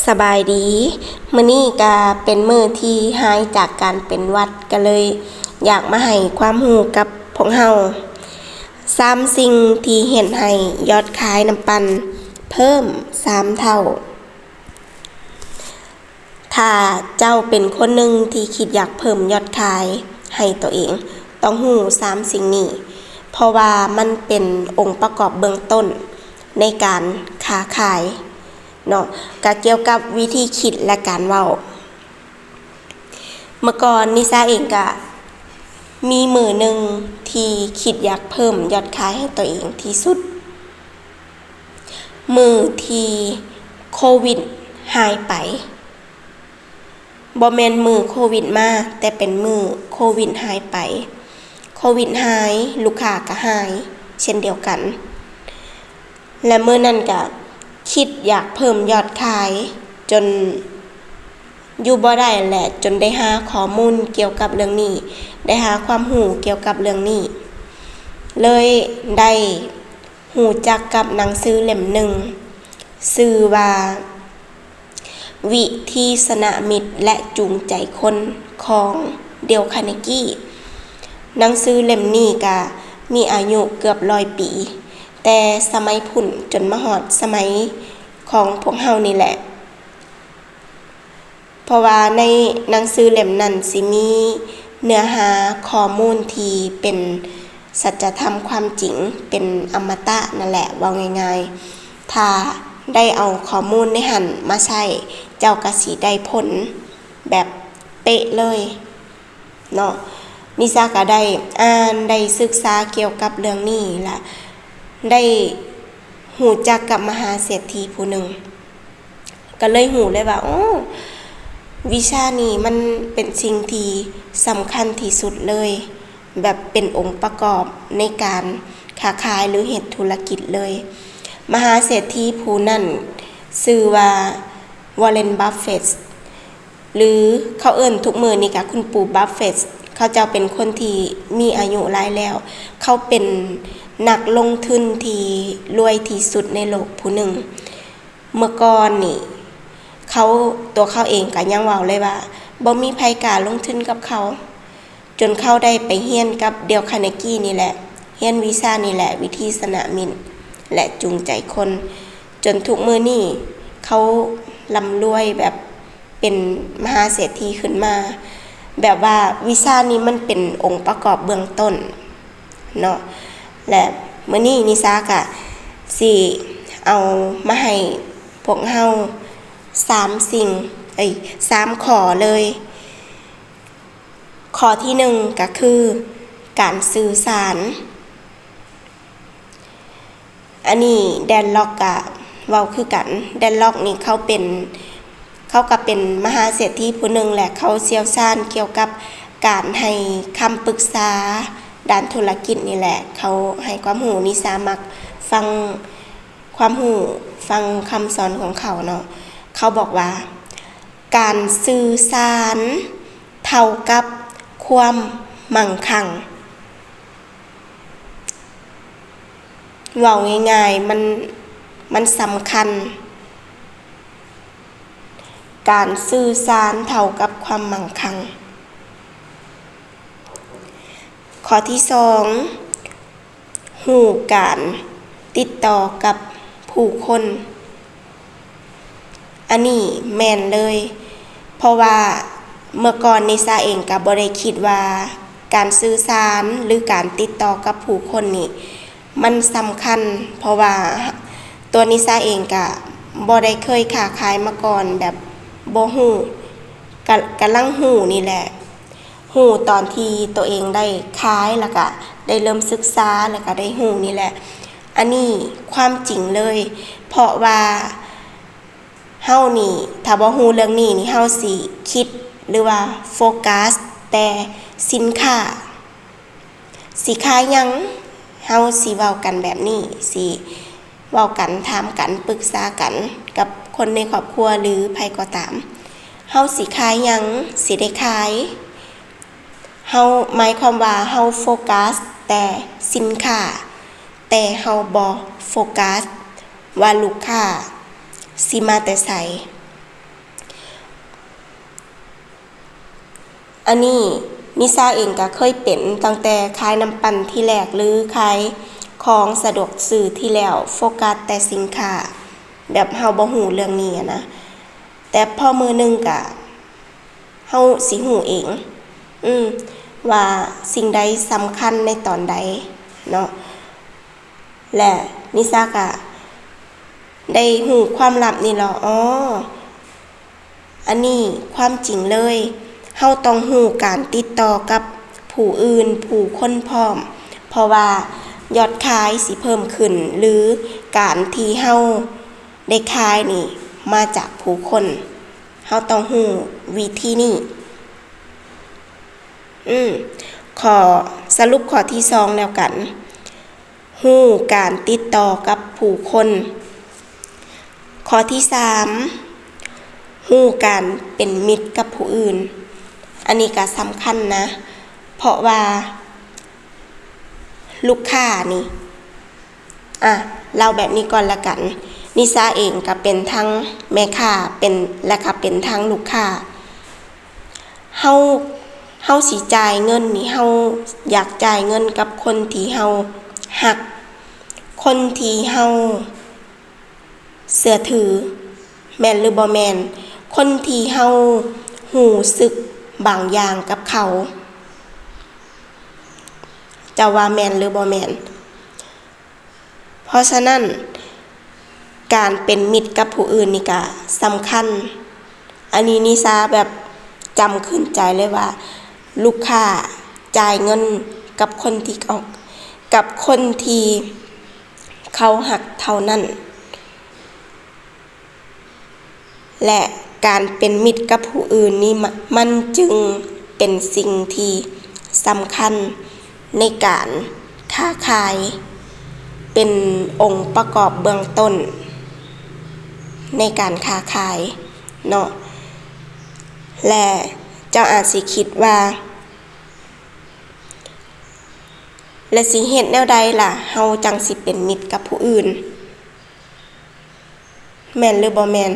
ສະບາຍດີ, ມື້ນີ້ກະເປັນມື້ທີ່ຫາຍຈາກການເປັນຫວັດ ກະເລີຍຢາກມາໃຫ້ຄວາມຮູ້ກັບພວກເຮົາ ສາມສິ່ງທີ່ເຮັດໃຫ້ຍອດຂາຍນ້ຳປັ່ນເພີ່ມສາມເທົ່າ. ຖ້າເຈົ້າເປັນຄົນໜຶ່ງທີ່ຄິດຢາກເພີ່ມຍອດຂາຍໃຫ້ຕົວເອງ, ຕ້ອງຮູ້ສາມສິ່ງນີ້, ເພາະວ່າມັນເປັນອົງປະກອບເບື້ອງຕົ້ນໃນການຄ້າຂາຍເນາະ. ກະກ່ຽວກັບວິທີຄິດ ແລະ ການເວົ້າ. ເມື່ອກ່ອນນິຊາເອງກະມີມື້ໜຶ່ງທີ່ຄິດຢາກເພີ່ມຍອດຂາຍໃຫ້ຕົວເອງທີ່ສຸດ ມື້ທີ່ໂຄວິດຫາຍໄປ, ບໍ່ແມ່ນມື້ໂຄວິດມາ, ແຕ່ເປັນມື້ໂຄວິດຫາຍໄປ. ໂຄວິດຫາຍ, ລູກຄ້າກໍຫາຍເຊັ່ນດຽວກັນ. ແລະ ມື້ນັ້ນກະຄິດຢາກເພີ່ມຍອດຂາຍຈົນຢູ່ບໍ່ໄດ້ແຫຼະ, ຈົນໄດ້ຫາຂໍ້ມູນກ່ຽວກັບເລື່ອງນີ້, ໄດ້ຫາຄວາມຮູ້ກ່ຽວກັບເລື່ອງນີ້, ເລີຍໄດ້ ຮູ້ຈັກກັບໜັງສືເຫຼັ້ມໜຶ່ງ ຊື່ວ່າ ວິທີຊະນະມິດ ແລະ ຈູງໃຈຄົນ ຂອງ ເດລ ຄາເນກີ. ໜັງສືເຫຼັ້ມນີ້ກະມີອາຍຸເກືອບຮ້ອຍປີ, ແຕ່ສະໄໝພຸ້ນຈົນມາຮອດສະໄໝຂອງພວກເຮົານີ້ແຫຼະ. ເພາະວ່າໃນໜັງສືເຫຼັ້ມນັ້ນຊິມີເນື້ອຫາຂໍ້ມູນທີ່ເປັນສັດຈະທຳຄວາມຈິງ, ເປັນອະມະຕະນັ້ນແຫຼະ ເວົ້າງ່າຍໆ. ຖ້າໄດ້ເອົາຂໍ້ມູນໃນຫັ້ນມາໃຊ້, ເຈົ້າກໍຊິໄດ້ຜົນແບບເປະເລີຍເນາະ. ນິຊາກໍໄດ້ອ່ານ, ໄດ້ສຶກສາກ່ຽວກັບເລື່ອງນີ້ ແລະ ໄດ້ຮູ້ຈັກກັບມະຫາເສດຖີຜູ້ໜຶ່ງ. ກໍເລີຍຮູ້ເລີຍວ່າ ໂອ້ ວິຊານີ້ມັນເປັນສິ່ງທີ່ສຳຄັນທີ່ສຸດເລີຍ, ແບບເປັນອົງປະກອບໃນການຄ້າຂາຍ ຫຼື ເຮັດທຸລະກິດເລີຍ. ມະຫາເສດຖີຜູ້ນັ້ນຊື່ວ່າ ວໍເລັນ ບັບເຟດ ຫຼື ເຂົາເອີ້ນທຸກມື້ນີ້ກະຄຸນປູ່ ບັບເຟດ. ເຂົາເຈົ້າເປັນຄົນທີ່ມີອາຍຸຫຼາຍແລ້ວ. ເຂົາເປັນນັກລົງທຶນທີ່ລວຍທີ່ສຸດໃນໂລກຜູ້ໜຶ່ງ. ເມື່ອກ່ອນນີ້ ເຂົາ ຕົວເຂົາເອງກໍຍັງເວົ້າເລີຍວ່າ ບໍ່ມີໃຜກ້າລົງທຶນກັບເຂົາ, ຈົນເຂົາໄດ້ໄປຮຽນກັບ ເດລ ຄາເນກີນີ້ແຫຼະ, ຮຽນວິຊານີ້ແຫຼະ, ວິທີຊະນະມິດ ແລະ ຈູງໃຈຄົນ, ຈົນທຸກມື້ນີ້ເຂົາລ່ຳລວຍ ແບບເປັນມະຫາເສດຖີຂຶ້ນມາ, ແບບວ່າວິຊານີ້ມັນເປັນອົງປະກອບເບື້ອງຕົ້ນ ເນາະ ແລະ ມື້ນີ້ນິຊາກະຊິເອົາມາໃຫ້ພວກເຮົາສາມສິ່ງ ເອີຍ ສາມຂໍ້ເລີຍ. ຂໍ້ທີໜຶ່ງກະຄືການສື່ສານ. ອັນນີ້ແດນລັອກກະເວົ້າຄືກັນ. ແດນລັອກນີ້ເຂົາເປັນ ເຂົາກະເປັນມະຫາເສດຖີຜູ້ໜຶ່ງ ແລະ ເຂົາຊ່ຽວຊານກ່ຽວກັບການໃຫ້ຄຳປຶກສາດ້ານທຸລະກິດນີ້ແຫຼະ. ເຂົາໃຫ້ຄວາມຮູ້, ນິຊາມັກຟັງຄວາມຮູ້, ຟັງຄຳສອນຂອງເຂົາເນາະ. ເຂົາບອກວ່າ ການສື່ສານເທົ່າກັບຄວາມມັ່ງຄັ່ງ. ເວົ້າງ່າຍໆ ມັນ ມັນສຳຄັນ. ການສື່ສານເທົ່າກັບຄວາມມັ່ງຄັ່ງ. ຂໍ້ທີສອງ ຮູ້ການຕິດຕໍ່ກັບຜູ້ຄົນ. ອັນນີ້ແມ່ນເລີຍ, ເພາະວ່າເມື່ອກ່ອນນິຊາເອງກໍບໍ່ໄດ້ຄິດວ່າການສື່ສານ ຫຼື ການຕິດຕໍ່ກັບຜູ້ຄົນນີ້ມັນສຳຄັນ, ເພາະວ່າຕົວນິຊາເອງກໍບໍ່ໄດ້ເຄີຍຄ້າຂາຍມາກ່ອນ, ແບບບໍ່ຮູ້, ກະ ກຳລັງຮູ້ນີ້ແຫຼະ. ຮູ້ຕອນທີ່ຕົວເອງໄດ້ຂາຍ ແລ້ວກະໄດ້ເລີ່ມສຶກສາ ແລ້ວກະໄດ້ຮູ້ນີ້ແຫຼະ. ອັນນີ້ຄວາມຈິງເລີຍ, ເພາະວ່າເຮົານີ້ ຖ້າບໍ່ຮູ້ເລື່ອງນີ້ນີ້ ເຮົາຊິຄິດ ຫຼືວ່າໂຟກັສແຕ່ສິນຄ້າ. ຊິຂາຍຫຍັງ? ເຮົາຊິເວົ້າກັນແບບນີ້, ຊິເວົ້າກັນ, ຖາມກັນ, ປຶກສາກັນກັບຄົນໃນຄອບຄົວ ຫຼື ໃຜກໍຕາມ. ເຮົາຊິຂາຍຫຍັງ? ຊິໄດ້ຂາຍ. ເຮົາ ໝາຍຄວາມວ່າເຮົາໂຟກັສແຕ່ສິນຄ້າ, ແຕ່ເຮົາບໍ່ໂຟກັສວ່າລູກຄ້າຊິມາແຕ່ໃສ. ອັນນີ້ນິຊາເອງກໍເຄີຍເປັນ, ຕັ້ງແຕ່ຂາຍນ້ຳປັ່ນທີແລກ ຫຼື ຂາຍຂອງສະດວກຊື້ທີແລ້ວ, ໂຟກັສແຕ່ສິນຄ້າ, ແບບເຮົາບໍ່ຮູ້ເລື່ອງນີ້ນະ. ແຕ່ພໍມື້ໜຶ່ງກະເຮົາຊິຮູ້ເອງ, ອືມ, ວ່າສິ່ງໃດສຳຄັນໃນຕອນໃດເນາະ. ແລະ ນິຊາກະໄດ້ຮູ້ຄວາມລັບນີ້ແລ້ວ. ອໍ ອັນນີ້ຄວາມຈິງເລີຍ, ເຮົາຕ້ອງຮູ້ການຕິດຕໍ່ກັບຜູ້ອື່ນ, ຜູ້ຄົນພ້ອມ, ເພາະວ່າຍອດຂາຍຊິເພີ່ມຂຶ້ນ ຫຼື ການທີ່ເຮົາໄດ້ຂາຍນີ້ມາຈາກຜູ້ຄົນ. ເຮົາຕ້ອງຮູ້ວິທີນີ້. ອືມ, ຂໍ້ສະຫຼຸບຂໍ້ທີສອງແລ້ວກັນ. ຮູ້ການຕິດຕໍ່ກັບຜູ້ຄົນ. ຂໍ້ທີສາມ, ຮູ້ການເປັນມິດກັບຜູ້ອື່ນ. ອັນນີ້ກໍສຳຄັນນະ, ເພາະວ່າລູກຄ້ານີ້, ອະ, ເລົ່າແບບນີ້ກ່ອນລະກັນ, ນິຊາເອງກໍເປັນທັງແມ່ຄ້າ, ເປັນ, ແລະ ກໍເປັນທັງລູກຄ້າ. ເຮົາ, ເຮົາຊິຈ່າຍເງິນນີ້, ເຮົາຢາກຈ່າຍເງິນກັບຄົນທີ່ເຮົາຮັກ, ຄົນທີ່ເຮົາເຊື່ອຖື, ແມ່ນຫຼືບໍ່ແມ່ນ? ຄົນທີ່ເຮົາຮູ້ສຶກບາງຢ່າງກັບເຂົາ, ເຈົ້າວ່າແມ່ນຫຼືບໍ່ແມ່ນ? ເພາະສະນັ້ນ, ການເປັນມິດກັບຜູ້ອື່ນນີ້ກະສຳຄັນ. ອັນນີ້ນິຊາແບບຈຳຂຶ້ນໃຈເລີຍວ່າ ລູກຄ້າຈ່າຍເງິນກັບຄົນທີ່ເຂົາ, ກັບຄົນທີ່ເຂົາຮັກເທົ່ານັ້ນ. ແລະ ການເປັນມິດກັບຜູ້ອື່ນນີ້ ມະ, ມັນຈຶ່ງເປັນສິ່ງທີ່ສຳຄັນໃນການຄ້າຂາຍ, ເປັນອົງປະກອບເບື້ອງຕົ້ນໃນການຄ້າຂາຍເນາະ. ແລະ ເຈົ້າອາດຊິຄິດວ່າ, ແລະ ຊິເຮັດແນວໃດລະ ເຮົາຈັ່ງຊິເປັນມິດກັບຜູ້ອື່ນ? ແມ່ນຫຼືບໍ່ແມ່ນ?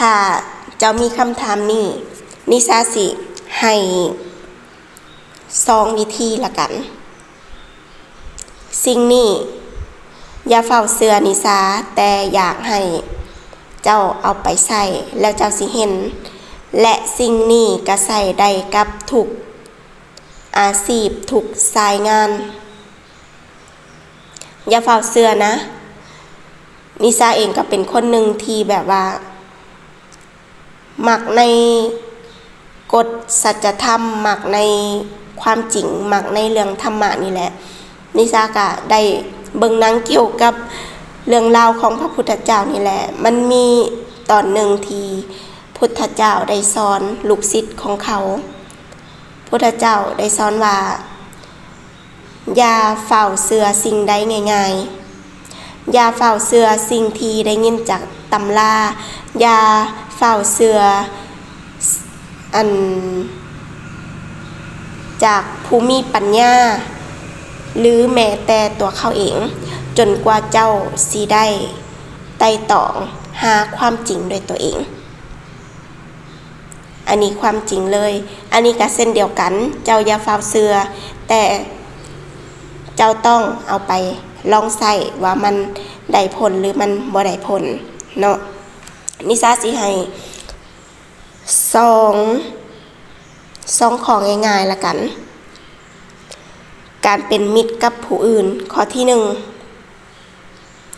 ຖ້າເຈົ້າມີຄຳຖາມນີ້, ນິຊາຊິໃຫ້ສອງວິທີລະກັນ. ສິ່ງນີ້ຢ່າຟ້າວເຊື່ອນິຊາ, ແຕ່ຢາກໃຫ້ເຈົ້າເອົາໄປໃຊ້ ແລ້ວເຈົ້າຊິເຫັນ. ແລະ ສິ່ງນີ້ກະໃຊ້ໄດ້ກັບທຸກອາຊີບ, ທຸກສາຍງານ. ຢ່າຟ້າວເຊື່ອນະ. ນິຊາເອງກໍເປັນຄົນໜຶ່ງທີ່ແບບວ່າ ມັກໃນກົດສັດຈະທຳ, ມັກໃນຄວາມຈິງ, ມັກໃນເລື່ອງທຳມະນີ້ແຫຼະ. ນິຊາກະໄດ້ເບິ່ງໜັງກ່ຽວກັບເລື່ອງລາວຂອງພະພຸດທະເຈົ້ານີ້ແຫຼະ. ມັນມີຕອນໜຶ່ງທີ່ພຸດທະເຈົ້າໄດ້ສອນລູກສິດຂອງເຂົາ. ພຸດທະເຈົ້າໄດ້ສອນວ່າ ຢ່າຟ້າວເຊື່ອສິ່ງໃດງ່າຍໆ. ຢ່າຟ້າວເຊື່ອສິ່ງທີ່ໄດ້ຍິນຈາກຕຳລາ. ຢ່າຟ້າວເຊື່ອ ອັນ ຈາກຜູ້ມີປັນຍາ ຫຼື ແມ້ແຕ່ຕົວເຂົາເອງ, ຈົນກວ່າເຈົ້າຊິໄດ້ໄຕ່ຕອງຫາຄວາມຈິງດ້ວຍຕົວເອງ. ອັນນີ້ຄວາມຈິງເລີຍ. ອັນນີ້ກໍເຊັ່ນດຽວກັນ, ເຈົ້າຢ່າຟ້າວເຊື່ອ, ແຕ່ເຈົ້າຕ້ອງເອົາໄປລອງໃຊ້ວ່າມັນໄດ້ຜົນ ຫຼື ມັນບໍ່ໄດ້ຜົນເນາະ. ນິຊາຊິໃຫ້ສອງ, ສອງຂໍ້ງ່າຍໆລະກັນ. ການເປັນມິດກັບຜູ້ອື່ນ. ຂໍ້ທີໜຶ່ງ,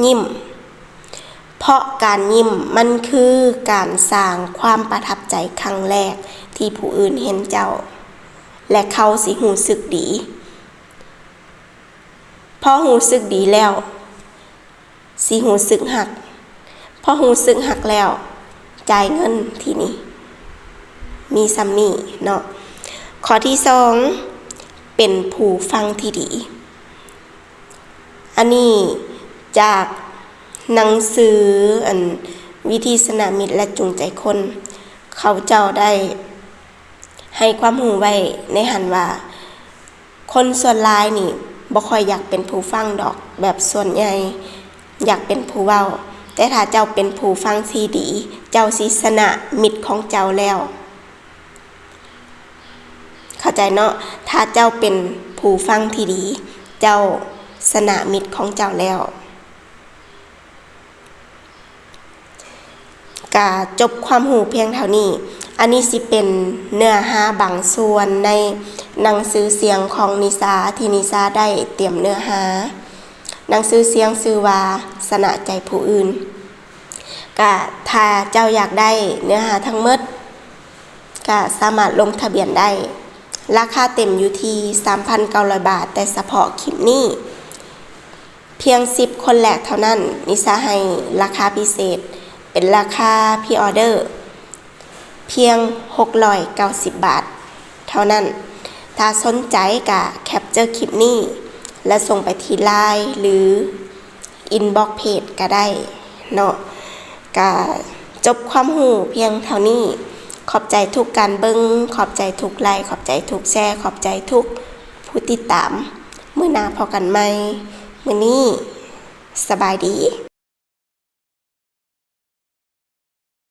ຍິ້ມ. ເພາະການຍິ້ມມັນຄືການສ້າງຄວາມປະທັບໃຈຄັ້ງແລກທີ່ຜູ້ອື່ນເຫັນເຈົ້າ ແລະ ເຂົາຊິຮູ້ສຶກດີ. ພໍຮູ້ສຶກດີແລ້ວ ຊິຮູ້ສຶກຮັກ. ພໍຮູ້ສຶກຮັກແລ້ວ ຈ່າຍເງິນ. ທີນີ້ມີສ່ຳນີ້ເນາະ. ຂໍ້ທີສອງ ເປັນຜູ້ຟັງທີ່ດີ. ອັນນີ້ຈາກໜັງສື ອັນ ວິທີຊະນະມິດ ແລະ ຈູງໃຈຄົນ. ເຂົາເຈົ້າໄດ້ໃຫ້ຄວາມຮູ້ໄວ້ໃນຫັ້ນວ່າ ຄົນສ່ວນຫຼາຍນີ້ບໍ່ຄ່ອຍຢາກເປັນຜູ້ຟັງດອກ, ແບບສ່ວນໃຫຍ່ຢາກເປັນຜູ້ເວົ້າ. ແຕ່ຖ້າເຈົ້າເປັນຜູ້ຟັງທີ່ດີ, ເຈົ້າຊິຊະນະມິດຂອງເຈົ້າແລ້ວ. ເຂົ້າໃຈເນາະ? ຖ້າເຈົ້າເປັນຜູ້ຟັງທີ່ດີ, ເຈົ້າຊະນະມິດຂອງເຈົ້າແລ້ວ. ກະຈົບຄວາມຮູ້ພຽງເທົ່ານີ້. ອັນນີ້ຊິເປັນເນື້ອຫາບາງສ່ວນໃນໜັງສືສຽງຂອງນິຊາ ທີ່ນິຊາໄດ້ຕຽມເນື້ອຫາ. ໜັງສືສຽງຊື່ວ່າ ຊະນະໃຈຜູ້ອື່ນ. ກະຖ້າເຈົ້າຢາກໄດ້ເນື້ອຫາທັງໝົດ ກະສາມາດລົງທະບຽນໄດ້. ລາຄາເຕັມຢູ່ທີ່ສາມພັນເກົ້າຮ້ອຍບາດ, ແຕ່ສະເພາະຄລິບນີ້ ພຽງສິບຄົນແລກເທົ່ານັ້ນ, ນິຊາໃຫ້ລາຄາພິເສດ ເປັນລາຄາພຣີອໍເດີ ພຽງຫົກຮ້ອຍເກົ້າສິບບາດເທົ່ານັ້ນ. ຖ້າສົນໃຈກະແຄັບເຈີຄລິບນີ້ ແລະ ສົ່ງໄປທີ່ LINE ຫຼື inbox page ກະໄດ້ເນາະ. ກະຈົບຄວາມຮູ້ພຽງເທົ່ານີ້. ຂອບໃຈທຸກການເບິ່ງ, ຂອບໃຈທຸກໄລ, ຂອບໃຈທຸກແຊ, ຂອບໃຈທຸກຜູ້ຕິດຕາມ. ມື້ໜ້າພໍ້ກັນໃໝ່. ມື້ນີ້ ສະບາຍດີ.